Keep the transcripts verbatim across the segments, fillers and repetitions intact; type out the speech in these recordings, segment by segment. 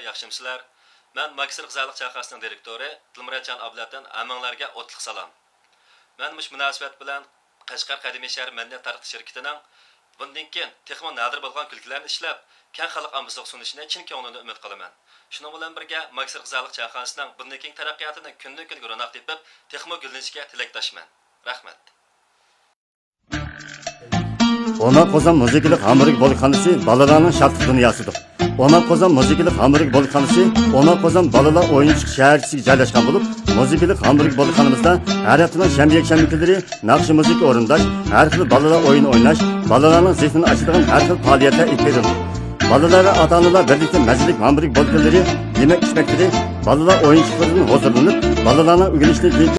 ياخشىمۇسىلەر؟ مەن ماگىستىر غىزالىق چايخانىسىنىڭ دىرېكتورى دىلمۇراتجان ئابلەتىن ھەممىڭلارگە ئوتلۇق سالام. مەن مۇشۇ مۇناسىۋەت بىلەن قەشقەر قەدىمىي شەھەر مەدەنىيەت تارقىتىش شىركىتىنىڭ بۇندىن كېيىن تېخىمۇ نادىر بولغان كۈلكىلەرنى ئىشلەپ، كەڭ خەلق ئاممىسىغا سۇنۇشىنى چىن كۆڭلىمدىن ئۈمىد قىلىمەن. شۇنىڭ بىلەن بىرگە، ماگىستىر غىزالىق چايخانىسىنىڭ بۇندىن كېيىنكى تەرەققىياتىنىڭ كۈندىن-كۈنگە روناق تېپىپ، تېخىمۇ گۈللىنىشىگە تىلەكداشمەن. رەھمەت. ئوماق قوزام مۇزىكىلىق ھاممىبۇرگېر بولىكخانىسى بالىلارنىڭ شادلىق دۇنياسىدۇر. ئوماق قوزام مۇزىكىلىق ھاممىبۇرگېر بولىكخانىسى ئوماق قوزام بالىلار ئويۇن چىقىش شەھەرچىسىگە جايلاشقان بولۇپ، مۇزىكىلىق ھاممىبۇرگېر بولىكخانىمىزدا ھەر ھەپتىنىڭ شەنبە، يەكشەنبە كۈنلىرى ناخشا مۇزىكا ئورۇنداش، ھەر خىل بالىلار ئويۇنى ئويناش، بالىلارنىڭ زېھنىنى ئاچىدىغان ھەر خىل پائالىيەتلەر ئېلىپ بېرىلىدۇ. بالىلار ۋە ئاتا-ئانىلار بىرلىكتە مەززىلىك ھاممىبۇرگېر بولىكلىرى، يېمەك-ئىچمەكلىرى، بالىلار ئويۇنچۇقلىرىدىن ھۇزۇرلىنىپ، بالىلارنىڭ ئۆگىنىشىدىن كېيىن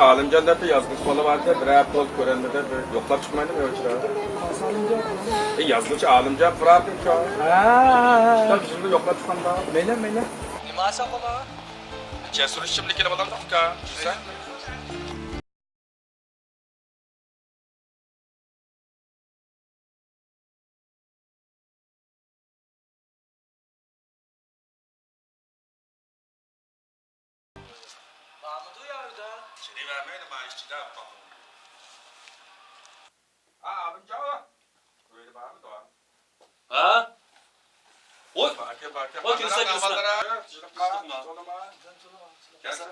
ئالىمجان دەپ يازغۇچى بالا بار ئىدى، بىر ھەپتە بولدى كۆرەلمىدى، بىر يوقلاپ چىقمايدۇ مەن ئۇچرا. ئالىمجان. ئى، يازغۇچى ئالىمجان پۇراتىن شۇ. ھە، ھە، ھە. كىتاب يۈزىدە يوقلاپ چىققاندا. مەيلى، مەيلى. نېمە ئالساق بولا؟ جەسۇر ئىچىملىكىنى بولامدۇ ئۇكا؟ چۈشسە. بارمىدۇ يا ئۆيدە؟ كىرىۋەرمەيدۇ، ما ئىچىدە. ھا، ئالىمجان. ئۆيدە بارمىدۇ؟ ھە؟ ۋوي! باركە، باركە. ۋوي، كۈنسەك، كۈنسەك. جىلىقما، جىلىقما. تولىما. كەلسە.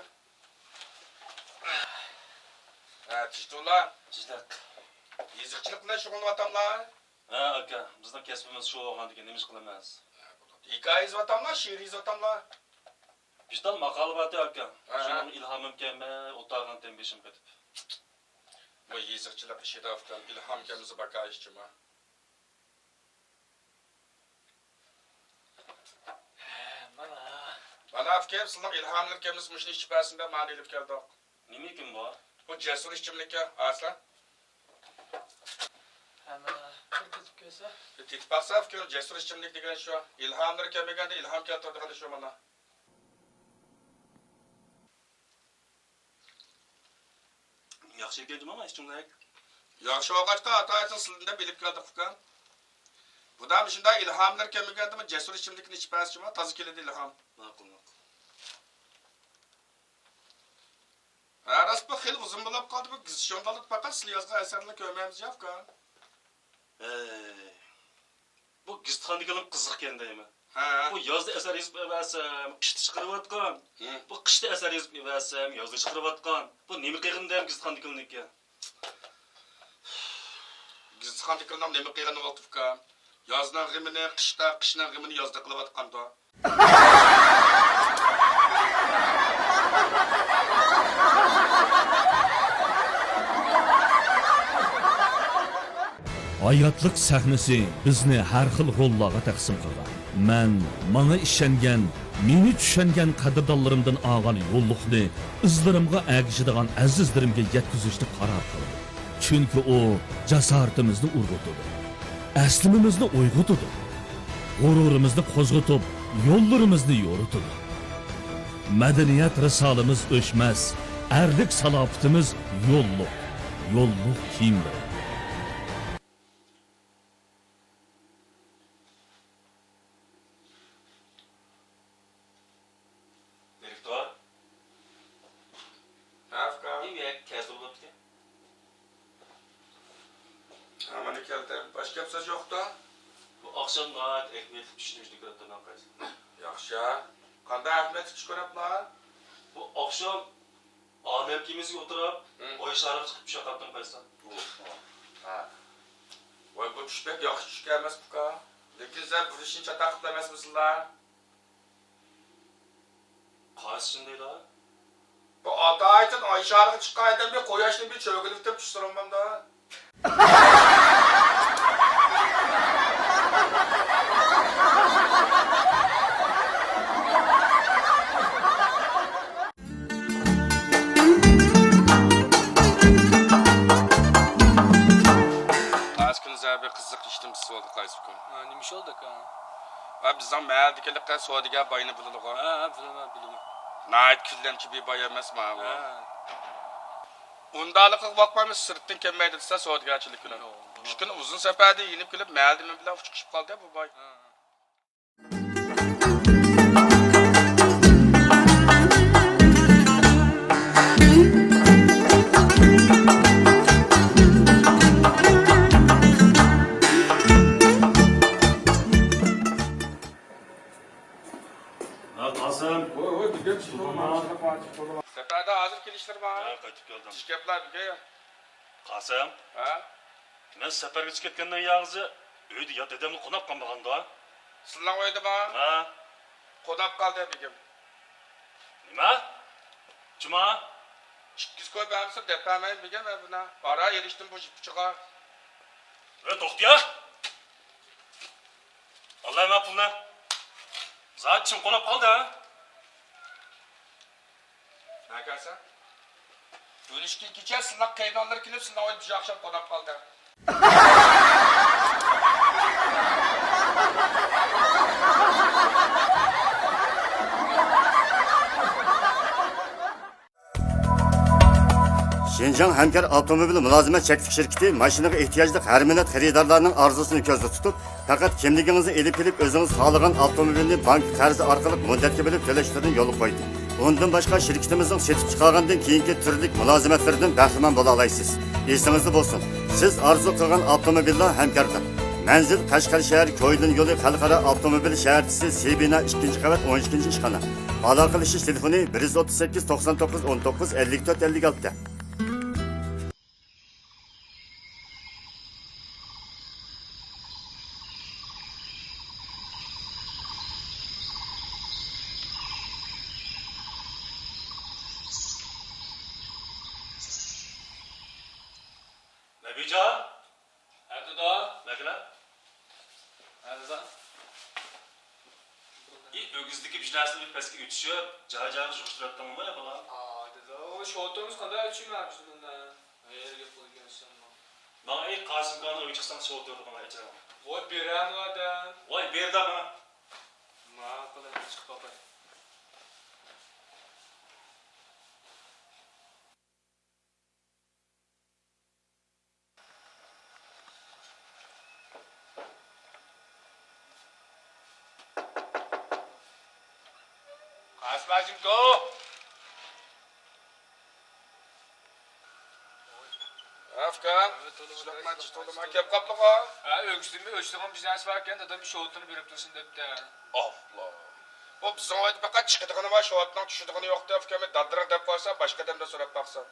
ھە، تىشتۇلا. جىلىق. يېزىقچىلىق بىلەن شۇغۇللىنىۋاتاملا؟ ھە، ئاكا، بىزنىڭ كەسپىمىز شۇ بولغاندىكىن نېمە ئىش قىلىمىز؟ ھېكايە يېزىۋاتاملا، شېئىر يېزىۋاتاملا؟ بىر تال ماقالە بارتى، ئاكا. ھە، ھە. شۇنىڭغا ئىلھامىم كەلمەي ئولتۇرغانتىم بېشىم قېتىپ. بۇ يېزىقچىلىق ئىشىدا ئۇكام ئىلھام كەلمىسە باكا ئىشچىما؟ مانا. مانا ئۇكام، سىلىنىڭ ئىلھاملىرى كەلمىسە مۇشۇنى ئىچىپ بەرسۇن دەپ مانا ئېلىپ كەلدۇق. نېمە ئىكەن بۇ؟ بۇ جەسۇر ئىچىملىكى، ئاسلا. ھە، مانا، بىر تېتىپ كۆرسە. بىر تېتىپ باقسا، ئۇكام، جەسۇر ئىچىملىك دېگەن شۇ. ئىلھاملىرى كەلمىگەندە ئىلھام كەلتۈرىدىغىنى شۇ مانا. ياخشى ئىكەن جۇمۇ، ئىچىملىك. ياخشى بولغاچقا، ئاتايىتىن سىلىدىن دەپ ئېلىپ كەلدۇق، ئۇكام. بۇدا مۇشۇنداق ئىلھاملىرى كەلمىگەندىمۇ جەسۇر ئىچىملىكنى ئىچىپ بەرسىچۇ، تازا كېلىدۇ ئىلھام. ماقۇل، ماقۇل. ھە، راست، بۇ خېلى ئۇزۇن بولۇپ قالدى، بۇ گېزىت-ژۇرنالدا پەقەت سىلى يازغان ئەسەرلەرنى كۆرمەيمىز يا، ئۇكام. ھەي، بۇ گېزىتخانىدىكىلىم قىزىق ئىكەن دەيمەن. ھە. بۇ يازدا ئەسەر يېزىپ ئەۋەتسەم، قىشتا چىقىرىۋاتقان. ھە. بۇ قىشتا ئەسەر يېزىپ ئەۋەتسەم، يازدا چىقىرىۋاتقان. بۇ نېمە قىلغىنى دەيمەن گېزىتخانىدىكىلىمنىڭكى؟ گېزىتخانىدىكىلىمنىڭ نېمە قىلغىنى بولۇپتۇ، ئۇكام؟ يازنىڭ غېمىنى قىشتا، قىشنىڭ غېمىنى يازدا قىلىۋاتقاندۇ. ھاياتلىق سەھنىسى بىزنى ھەر خىل روللارغا تەقسىم قىلغان. مەن ماڭا ئىشەنگەن، مېنى چۈشەنگەن قەدىردانلىرىمدىن ئالغان يوللۇقنى ئىزلىرىمغا ئەگىشىدىغان ئەزىزلىرىمگە يەتكۈزۈشنى قارار قىلدىم. چۈنكى ئۇ جاسارىتىمىزنى ئۇرغۇتىدۇ، ئەسلىمىمىزنى ئويغىتىدۇ، غۇرۇرىمىزنى قوزغىتىپ، يوللىرىمىزنى يورۇتىدۇ. مەدەنىيەت رىسالىمىز ئۆچمەس، ئەرلىك سالاپىتىمىز يوللۇق، يوللۇق كىيىملىرى. دىرېكتور. ھە، ئۇكام. نېمە، كەلسە بولۇپتىكەن. ھە، مانا كەلدىم. باشقا گەپ سۆز يوقتا؟ بۇ ئاخشام ناھايىتى ئەھمىيەتلىك چۈشۈرۈش دېكرېتتىن قايسى؟ ياخشى. قانداق ئەھمىيەتلىك چۈش كۆرەپلا؟ بۇ ئاخشام ئادەم كېمىسىگە ئولتۇرۇپ، ھىم. ئاي شارىغا چىقىپ چۈشۈپ قاپتىمغۇ قايسا. ۋاي، بۇ چۈش بەك ياخشى چۈشكەن ئەمەسمۇكا؟ لېكىن سەن بۇ ئىشنى چاتاق قىلىپ ئەمەسمۇ سىلەر؟ قايسى چۈشۈم دەيلا؟ بۇ ئاتايىتىن ئاي شارىغا چىققان ئادەم بىر قۇياشنى بىر چۆگىلىۋېتىپ چۈش سورىمامدا. قايسى كۈنى زەبى قىزىق ئىشتىن بىز سودا قايسى كۈن؟ ھە، نېمە ئىش بولدى ئاكا؟ ۋە بىزنىڭ مەھەللىدىكى سودىگەر باينى بىلىدىغۇ؟ ھە، ھە، بىلىمەن، بىلىمەن. ناھايىتى كۈنلەمچى بىر باي ئەمەسمۇ بۇ؟ ھە. ئۇنداقلىقىغا باقمايمىز، سىرتتىن كەلمەيدۇ دېسە سودىگەرچىلىك كۈنى. يوق. بىر كۈنى ئۇزۇن سەپەردىن يېنىپ كېلىپ، مەھەللىدە مەن بىلەن ئۇچرىشىپ قالدى بۇ باي. ھە. ھە، قاسىم. ۋوي، ۋوي، بۈگۈن سەپەردە ھازىر كېلىشلىرى بار. ھە، قايتىپ كەلدىم. ئىش گەپلەر بۈگۈن. قاسىم. ھە؟ مەن سەپەرگە چىقىپ كەتكەندىن ياغىزى ئۆيدە يات ئادەملا قوناپ قالمىغاندا. سىلەرنىڭ ئۆيدىمۇ؟ ھە. قوناپ قالدى بېگىم. نېمە؟ جۇما؟ ئىككى يۈز كوي بەرمىسەم دەپ بەرمەيمەن بېگىم مەن بۇنى. بارا ئېرىشتىم بۇ يىپچىغا. ۋە توختىيا! ئاللاي ماقۇلنى. زادى چىم قوناپ قالدى ھە؟ نەگەرسەن؟ ئۆلۈشكە كېچە سىلەر قېرىنداشلار كېلىپ سىلەر ئۆيدە بىر ئاخشام قوناپ قالدى. شىنجاڭ ھەمكار ئاپتوموبىل مۇلازىمەت چەكلىك شىركىتى ماشىنىغا ئېھتىياجلىق ھەر مىللەت خېرىدارلارنىڭ ئارزۇسىنى كۆزدە تۇتۇپ، پەقەت كىملىكىڭىزنى ئېلىپ كېلىپ، ئۆزىڭىز خالىغان ئاپتوموبىلنى بانكا قەرزى ئارقىلىق مۇددەتكە بۆلۈپ تۆلەشلىرىنى يولغا قويدى. ئۇندىن باشقا، شىركىتىمىزنىڭ سېتىپ چىقارغاندىن كېيىنكى تۈرلۈك مۇلازىمەتلىرىدىن بەھرىمەن بولالايسىز. ئېسىڭىزدە بولسۇن، سىز ئارزۇ قىلغان ئاپتوموبىللار ھەمكارلىق. مەنزىل: قەشقەر شەھەر، كويلۇن يولى، خەلقئارا ئاپتوموبىل شەھەرچىسى، سېبىنا، ئىككىنچى قەۋەت، ئون ئىككىنچى ئىشخانا. ئالاقىلىشىش تېلېفونى: بىر يۈز ئوتتۇز سەككىز، توقسان توققۇز، ئون توققۇز، ئەللىك تۆت، ئەللىك ئالتە. نەبىجان! ھە، دادا. مەكىلە. ھە، دادا. ئى، ئۆگزىدىكى بىر نەرسىنى بىر پەسكە ئۆتۈشۈپ، جاي-جايغا يىغىشتۇرۇۋەتتىڭمۇ يا بالا؟ ئا، دادا، ئۇ شوتىمىز قانداق ئۆتۈشۈم مەن بىزنىڭ بىلەن؟ ھەيران گەپ بولىدىكەن سەنمۇ. ماڭا، ئى، قاسىم ئاكاڭنىڭ ئۆيىگە چىقساڭ شوتىرنى ماڭا ئېچىۋەر. ۋاي، بېرەمۇ ئادەم. ۋاي، بېرىدۇ ماڭا. ماقۇل، ئەمدى چىقىپ باقاي. قاسىم ئاكا! ئۇكام، چىشلىق مەن چىش تولىما كەپ قاپتىغۇ؟ ھە، ئۆگزىدىمۇ ئۆچىدىغان بىر نەرسە باركەن، دادام شوتىنى بېرىپ تۇرسۇن دەپتۇ. ئاللا! بۇ بىزنىڭ ئۆيدە پەقەت چىقىدىغىنى بار، شوتىنىڭ چۈشىدىغىنى يوقتى، ئۇكام، دادىرىغ دەپ قويسا، باشقا ئادەمدىن سوراپ باقسۇن.